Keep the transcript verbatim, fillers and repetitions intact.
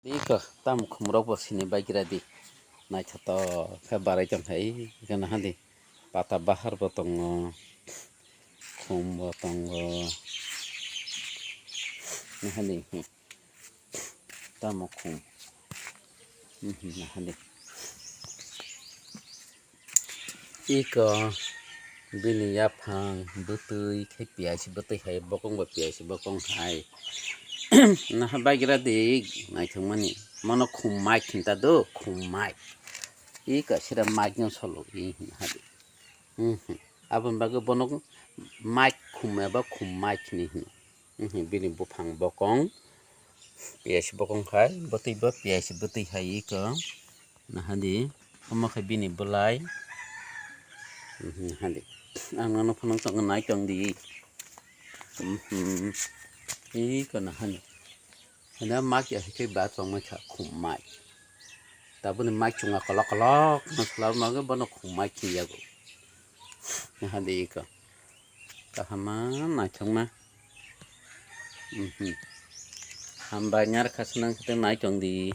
Iko tamo khumrok bo sini baigra di. Naithotok khe barai tong kha, iko naha di. Pata bahar bo tongo, khum bo tongo. Naha di, hmm. Tamo khum. Hmm, hmm, naha di. Iko bini yaphang bwtwi khe piyai se bwtwi hai, bokong bo piyai se bokong hai. Naha baigra di naithokmani. Mono khum mike hinta do, khum mike. Iko sira mike no solo, i hinha di. Mhm. Aboni bagwi bono mike khum eba khum mike hinwi hino. Mhm, bini buphang bokong, piyai se bokong khai, bwtwi bo piyai se bwtwi hai iko. Naha di, omo khe bini bwlai. Mhm, naha di. Ang nono phano tongo, nai tong di. Mhm. Iko naha di. Hwnba mike ya khe ba tongmai kha khum mike. Taboni mike chunga kolok kolok no swlaiwi bono khum mike hinwi yago. Naha di iko. Kaham ma naithokma. Mhm. Hambai, ngar khasnang khe nai tong di.